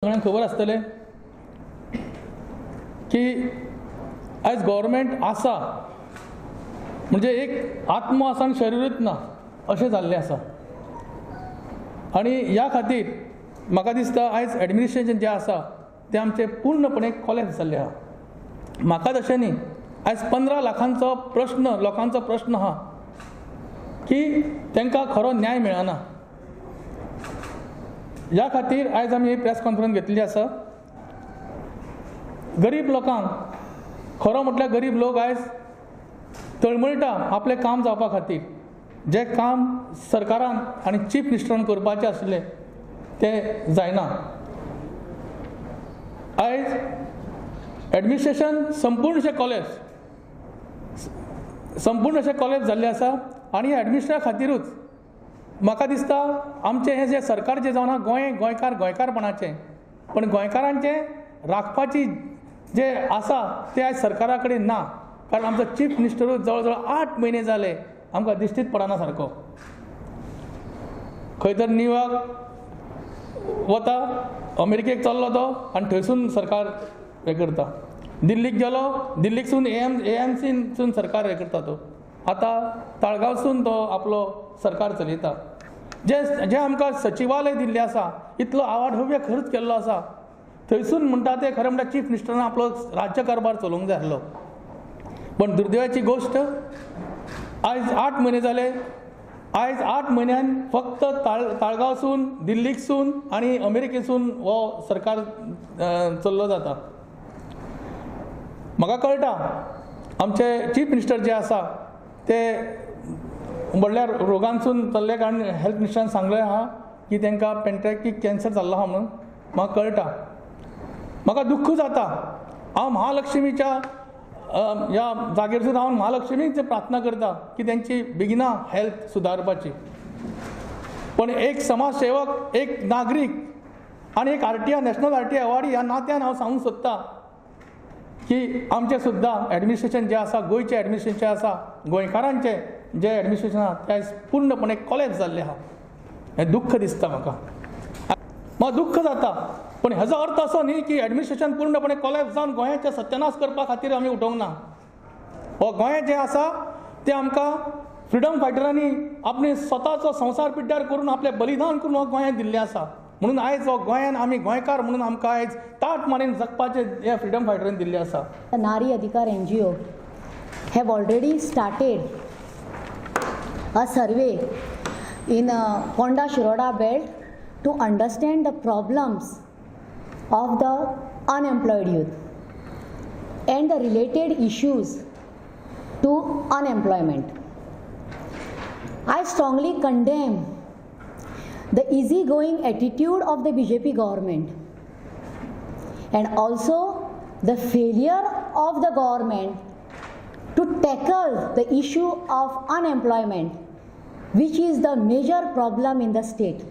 सगळ्यांक खबर आसतलें की आयज गव्हर्मेंट आसा म्हणजे एक आत्मो आसा आनी शरिरूच ना अशें जाल्लें आसा. आनी ह्या खातीर म्हाका दिसता आयज एडमिनिस्ट्रेशन जें आसा तें आमचें पूर्णपणे कॉलेप्स जाल्लें आहा. म्हाका तशें न्ही, आयज 15 लाखांचो प्रश्न, लोकांचो प्रश्न आहा की तांकां खरो न्याय मेळना. ह्या खातीर आयज आमी ही प्रेस कॉन्फरन्स घेतलेली आसा. गरीब लोकांक, खरो म्हटल्यार गरीब लोक आयज तळमळटा आपलें काम जावपा खातीर. जें काम सरकारान आनी चीफ मिनिस्टरान करपाचें आशिल्लें तें जायना. आयज एडमिनिस्ट्रेशन संपूर्ण कॉलेज, संपूर्ण अशें कॉलेज जाल्लें आसा. आनी एडमिनिस्ट्रेशना खातीरूच म्हाका दिसता आमचें हें जें सरकार जें जावन आहा गोंय गोंयकार गोंयकारपणाचें, पण गोंयकारांचें राखपाची जें आसा तें आयज सरकारा कडेन ना. कारण आमचो चीफ मिनिस्टरूच जवळ जवळ 8 म्हयने जाले आमकां दिश्टीच पडना सारको. खंय तर न्यूयॉर्क वता, अमेरिकेक चल्लो तो आनी थंयसून सरकार हें करता. दिल्लीक गेलो, दिल्लीकसून एएमसीनसून सरकार हें करता तो. आतां ताळगांवसून तो आपलो सरकार चलयता. जे जे आमकां सचिवालय दिल्लें आसा, इतलो आवाढव्य खर्च केल्लो आसा, थंयसून म्हणटा ते खरें म्हणल्यार चीफ मिनिस्टरान आपलो राज्य कारभार चलोवंक जाय आसलो. पण दुर्दैवाची गोश्ट आयज 8 म्हयने जाले. आयज 8 म्हयन्यान फक्त ताळगांवसून, दिल्लीकसून आनी अमेरिकेसून हो सरकार चल्लो जाता. म्हाका कळटा आमचे चीफ मिनिस्टर जे आसा ते म्हणल्यार रोगांसून चल्ले कारण हेल्थ मिनिस्टरान सांगलें आहा की तांकां पेंट्रॅक्टिक कॅन्सर जाल्लो आहा म्हणून. म्हाका कळटा, म्हाका दुख्ख जाता. हांव महालक्ष्मीच्या ह्या जागेरसून हांव महालक्ष्मीक प्रार्थना करता की तेंची बेगिना हेल्थ सुदारपाची. पण एक समाजसेवक, एक नागरीक आनी एक आरटीआय, नॅशनल आरटीआय अवॉर्डी ह्या नात्यान हांव सांगूंक सोदता की आमचें सुद्दां एडमिनिस्ट्रेशन जें आसा, गोंयचें एडमिनिस्ट्रेशन जें आसा, गोंयकारांचें जें एडमिनिस्ट्रेशन आसा तें आयज पूर्णपणे कॉलेप्स जाल्लें आहा. हें दुख्ख दिसता म्हाका, म्हाका दुख्ख जाता. पण हेजो अर्थ असो न्ही की एडमिनिस्ट्रेशन पूर्णपणे कॉलेप्स जावन गोंयाचें सत्यानाश करपा खातीर आमी उठोवंक ना. हो गोंय जें आसा तें आमकां फ्रिडम फायटरांनी आपणे स्वताचो संवसार पिड्ड्यार करून आपलें बलिदान करून हो गोंयांत दिल्लें आसा. म्हणून आयज हो गोंयान आमी गोंयकार म्हणून आमकां आयज ताट मानेन जगपाचें हे फ्रिडम फायटरांनी दिल्लें आसा. Nari Adhikar NGO have already started a survey in Ponda Shiroda belt to understand the problems of the unemployed youth and the related issues to unemployment. I strongly condemn the easygoing attitude of the BJP government and also the failure of the government to tackle the issue of unemployment, which is the major problem in the state.